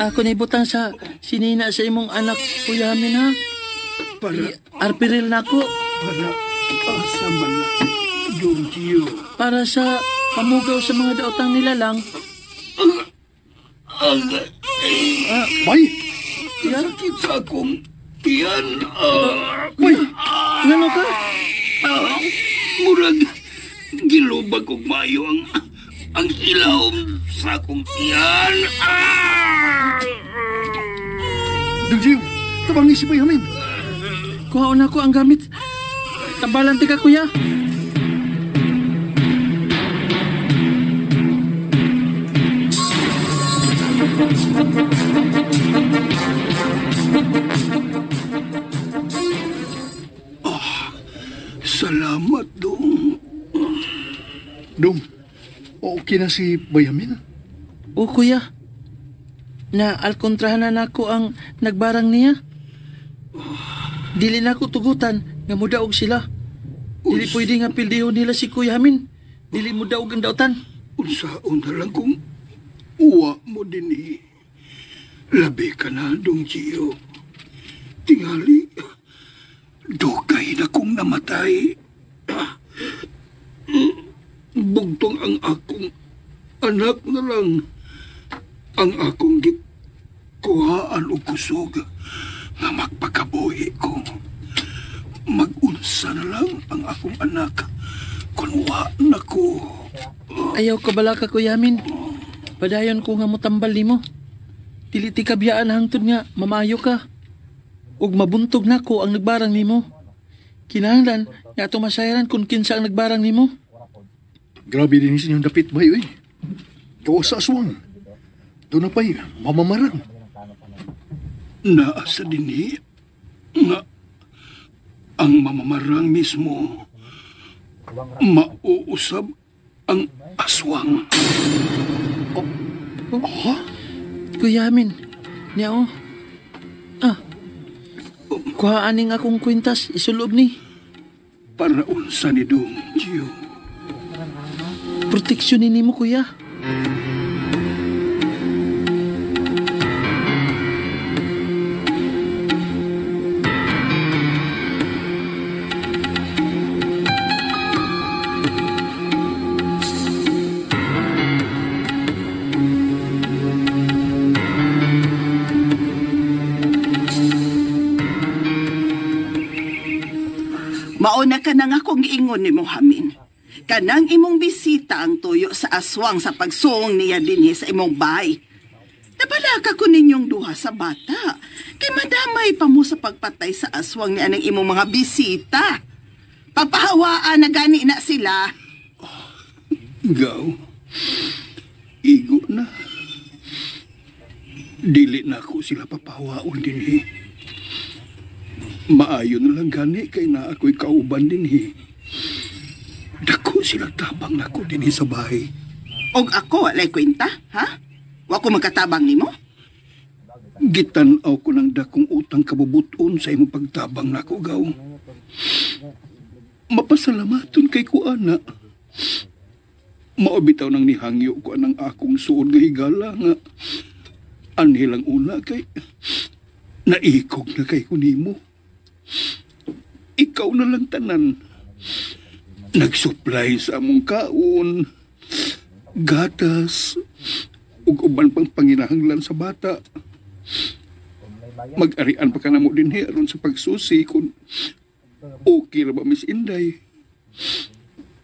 Ako na ibutang sa sinina sa imong anak, Kuya Hamin, ha? Para, Arpiril na ako. Para asa man na, Dong Gio? Para sa pamugaw sa mga daotang nilalang. Bay! Sakit sa akong tiyan. Bay! Ngano ka? Murag, gilubag og maayo ang ilawom sa akong tiyan. Dong Gio, tabang ni si Bay Hamin. Kuhaon ako ang gamit. Tambalan ti ka, kuya. Salamat, Dong. Dong, okay na si Bay Hamin? O, kuya. Na alkontrahan na nako ang nagbarang niya. Dili na ko tugutan nga mudaog sila. Dili pwede nga pildihon nila si Kuya Hamin. Dili mudaog ang dautan. Unsaon na lang kung uwa mo din eh. Labi ka na, Dong Gio. Tingali, dugay na kong namatay. Bugtong ang akong anak na lang. Ang akong gikuhaan og kusog nga magpakabuhi ko. Mag-unsa na lang ang akong anak kung wa na ko. Ayaw ka bala ka, Kuya Hamin. Padayon ko nga motambal nimo. Dili ti kabiyaan hangtod nga mamayo ka. Ug mabuntog nako ang nagbarang nimo. Kinahanglan nga ato masayaran kung kinsa ang nagbarang nimo. Grabe din inyong dapit, bay, uy. Gawas sa aswang. Doon na pa'y mamamarang. Naa sa dinhi nga ang mamamarang mismo mauusab ang aswang. Oh. Ha? Kuya Hamin, niya oh. Kuha aning akong kwintas, isulob ni. Para unsa ni Dong Gio? Proteksyon ni nimo, kuya. Mauna ka na nga kung ingon ni Mohamin. Kanang imong bisita ang tuyo sa aswang sa pagsuong niya dinhi sa imong bahay. Nabalaka ko ninyong duha sa bata. Kay madamay pa mo sa pagpatay sa aswang niya ng imong mga bisita. Pagpahawaan na gani na sila. Gaw, igo na. Dili na ako sila papahawaon dinhi. Maayo na lang gani kay na ako'y kauban dinhi. Dako sila tabang nako dinhi sa bahay. Og ako walay kwenta, ha? Wa ko magkatabang nimo? Gitan-aw ko ng dakong utang kabubuton sa imong pagtabang nako, gaw. Mapasalamaton kay ko, ana. Mao bitaw nang nihangyo ko anang akong suod nga higala nga anhilang una kay naikog na kay ko nimo. Ikaw na lang tanan. Nagsupply sa among kaon, gatas, ug uban pang panginahanglan sa bata. Mag-arian pa ka na mo dinhi aron sa pagsusi kung okay ra ba Miss Inday.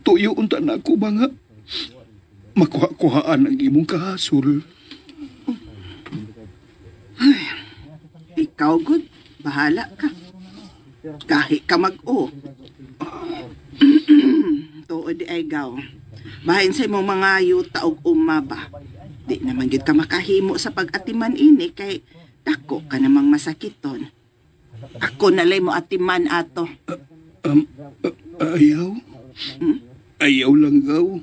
Tuyo unta na ako ba nga makuha-kuhaan ang imong kahasol. Ay, ikaw good, bahala ka. Kahit ka mag-o. Tuod di ay gaw. Bahin sa imong mga yuta og uma ba. Di naman gyud ka makahimo sa pag-atiman ini kay dako ka namang masakiton. Ako nalay mo atiman ato. Ayaw? Hmm? Ayaw lang gaw.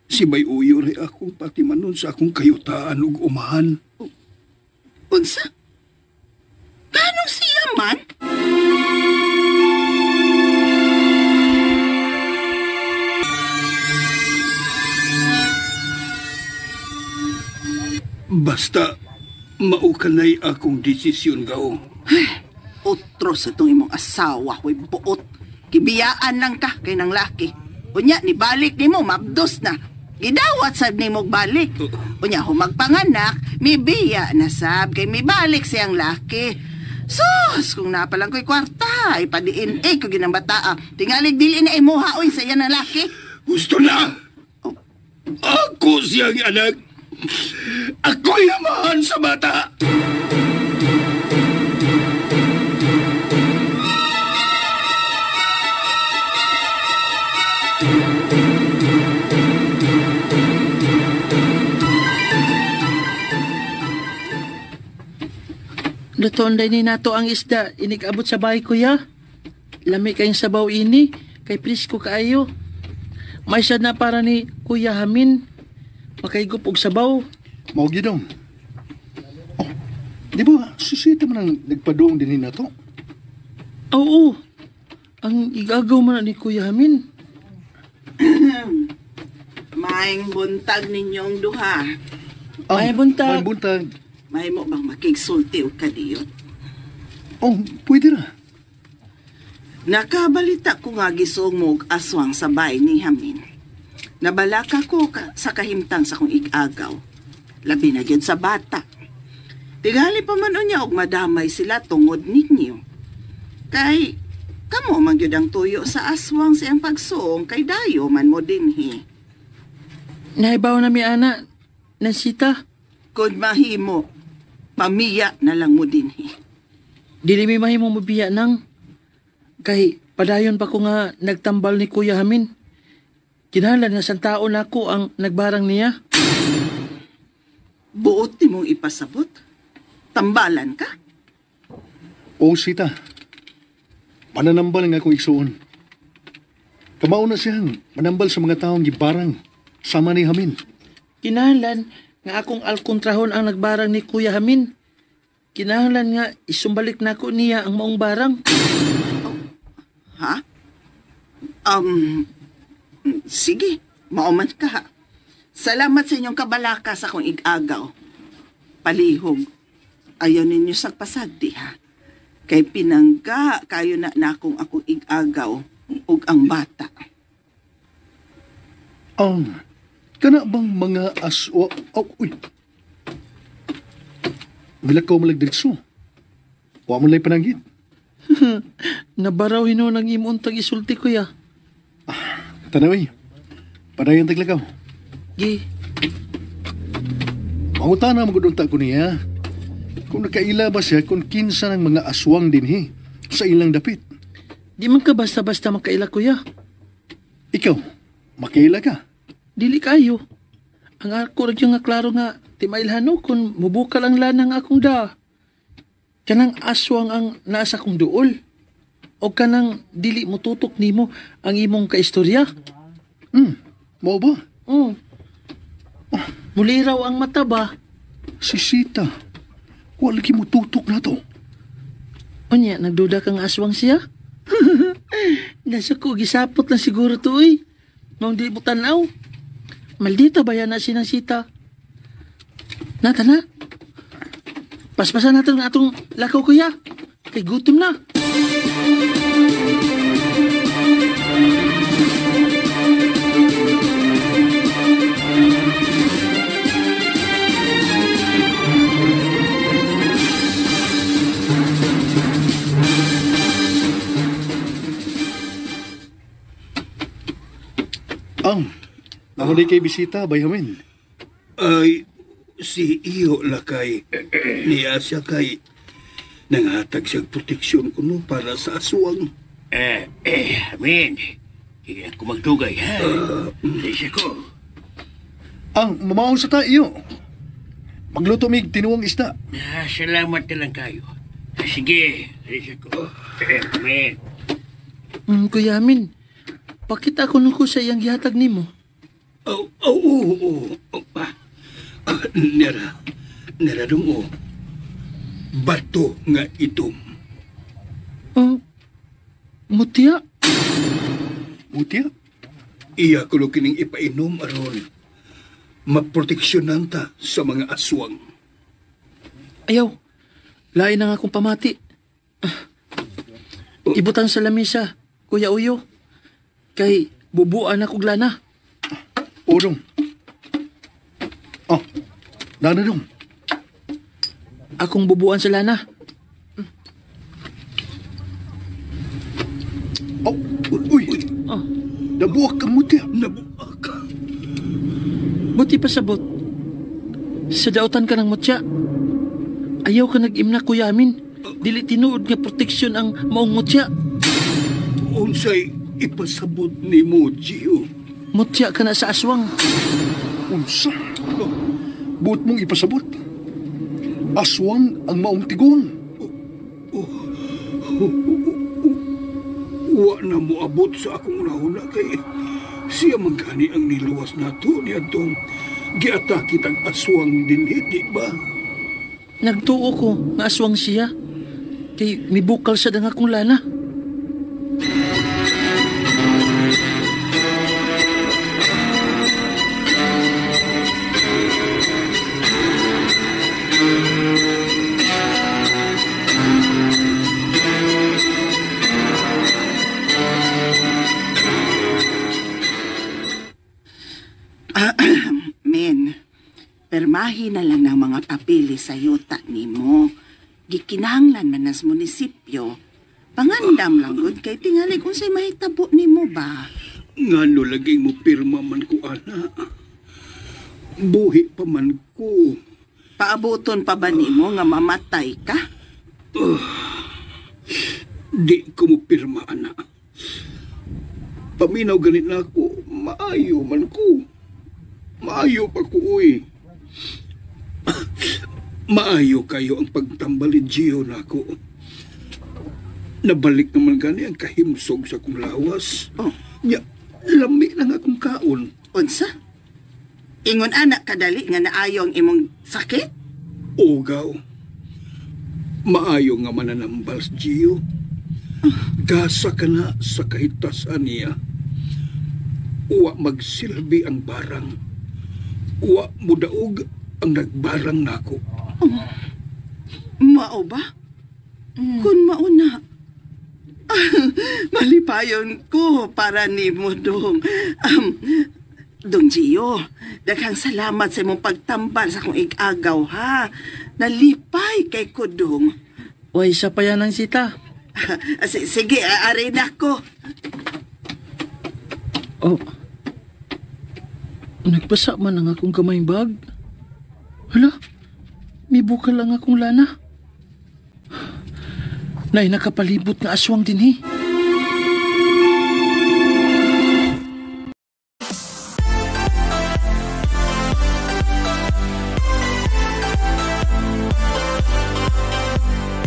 Si Bay Uyo rin akong patimanon sa akong kayutaan ug umahan. Unsa? Kanong siya man? Basta Mao kanay akong desisyon gaw. Otro sa itong imong asawa, huy buot. Gibiyaan lang ka kay nang laki. Unya, nibalik nimo, mabdos na. Gidawat sab nimo balik. Unya, humagpanganak, mibiya na sab kay mibalik siyang laki. Sus, kung napalang ko'y kwarta, ipadiin eh ko ginang bataa. Tingalig dili na imuha oy sa iyan ang laki. Gusto na! Ako siyang anak. Ako'y amahan sa bata. Lutoon day ni nato ang isda, inig-abot sa bahay kuya. Lami kayong sabaw ini, kay presko kaayo. May sad na para ni Kuya Hamin. Makaigup og sabaw. Mao gyud dong. Oh, di ba susita man ang nagpaduong dinhi nato? Oo. Ang igagaw man na ni Kuya Hamin. Maing buntag ninyong duha. Ah, May buntag. May buntag. May mo bang makigsulti og kadiyot? Oh, pwede ra. Nakabalita ko nga gisuong mo og aswang sa bahay ni Hamin. Nabalaka ko ka, sa kahimtang sa kong igagaw. Labi na gyud sa bata. Tingali pa man unya og madamay sila tungod ninyo. Kay kamo man gyud ang tuyo sa aswang sa iyang pagsuong kay dayo man mo dinhi. Nahibaw na mi ana, Nansita. Kung mahimo, pamiya na lang mo dinhi. Dili mi mahimo mobiya nang. Kay padayon pa ko nga nagtambal ni Kuya Hamin. Kinahanglan nga sang tao nako ang nagbarang niya. Buot ni mong ipasabot. Tambalan ka. Oh, sita. Mananambal nga akong igsuon. Kamao na siyang manambal sa mga taong gibarang sama ni Hamin. Kinahanglan nga akong alkontrahon ang nagbarang ni Kuya Hamin. Kinahanglan nga isumbalik nako niya ang maong barang. Ha? Sige, mauman ka. Salamat sa inyong kabalaka sa akong igagaw. Palihog, ayaw ninyo sa pasagdi ha. Kay pinangga kayo na nakong akong igagaw ug ang bata. Kana bang mga aswa... Oh, uy. Bilakaw malag diretso. Wa mo lay pananggit. Nabaraw hinuon ang imong tag isulti kuya. Tanaway. Padayon taglakaw. Gi, Mangutana mo gud unta ko niya. Kung nakaila ba siya kung kinsa ng mga aswang dinhi sa ilang dapit. di man ka basta-basta makaila kuya. Ikaw, makaila ka. Dili kayo. Ang ako ra gyud nga klaro nga timailhano kung mubukal ang lanang akong da. Kanang aswang ang naa sa akong duol. O kanang dili motutok nimo ang imong kaistorya. Mao ba? Oh. Muliraw ang mata ba? Si Sita. Wa lagi mo tutok na to. Unya, nagduda kang aswang siya? Nasa ko, gisapot lang siguro to, uy. Maong di mo tanaw. Maldita ba yan na sinang sita? Nata na. Paspasan natin ang atong lakaw, kuya. Kay gutom na. Ang, nahuli kay bisita, bay Hamin. Ay, si iyo lakay. Niya siya kay nanghatag siyang proteksyon kuno para sa aswang. Amin. Hindi ako magdugay, ha? Pasensya ko. Ang, mamaon sa ta iyo. Magluto mig tinuwang isda. Ah, salamat na lang kayo. Ah, sige, alis ako. Amin. Kuya Amin, pakita ko ko sa iyang gihatag nimo. Oh, oh, oh, oh, oh, ah. Ah, nera, nera dong oh. Bato nga itom. Oh, mutya. Mutya? Iya ko kining ipainom aron maproteksyonan ta sa mga aswang. Ayaw. Lain na nga akong pamati. Ibutan sa lamisa, Kuya Uyo. Kay bubuan akong lana. O, dong. Oh, dana dong. Akong bubuan sa lana. Oh, uy. Oh. Nabuak ang mutya. Nabuak. Buti pa sabot. Sa dautan ka ng mutya. Ayaw ka nag-imna, Kuya Amin. Dili tinuod nga proteksyon ang maong mutya. Unsay ipasabot nimo, Gio? Mutya ka na sa aswang. Unsa? Buot mong ipasabot. Aswang ang maong tigong. Wa na mo abot sa akong unahuna kay siya man gani ang niluwas nato niadtong giatake tag aswang dinhi, di ba? Nagtuo ko nga aswang siya. Kay mibukal sa dang akong lana. Men, permahi na lang ng mga papeles sa yuta nimo. Gikinahanglan man nas munisipyo. Pangandam lang gud kay tingali kung say mahitabo nimo ba. Ngano lagi mo pirma man ko, ana. Buhi pa man ko. Paabuton pa ba nimo nga mamatay ka? Di ko mo pirma, ana. Paminaw ganit na ako, maayo man ko. Maayo pa ko, uy. Maayo kayo ang pagtambal ni Gio nako. Nabalik naman gani ang kahimsog sa akong lawas. Oh. Nya, lami lang akong kaon. Unsa? Ingon anak kadali nga naayo ang imong sakit? Ugaw. Maayo nga mananambal si Gio. Gasa ka na sa kahitasan niya. Uwa magsilbi ang barang. Uwa mudaog ang nagbarang nako. Mao ba? Kun mao na. Malipayon ko para nimo dong. Dong Gio, daghang salamat sa imong pagtambal sa akong igagaw ha. Nalipay kay ko dong. Way, sa payanang sita. Sige, ari na ko. Oh. Nagpasa man ang akong kamayng bag. Hala, may bukal ang akong lana. Nay, nakapalibot nga aswang din eh.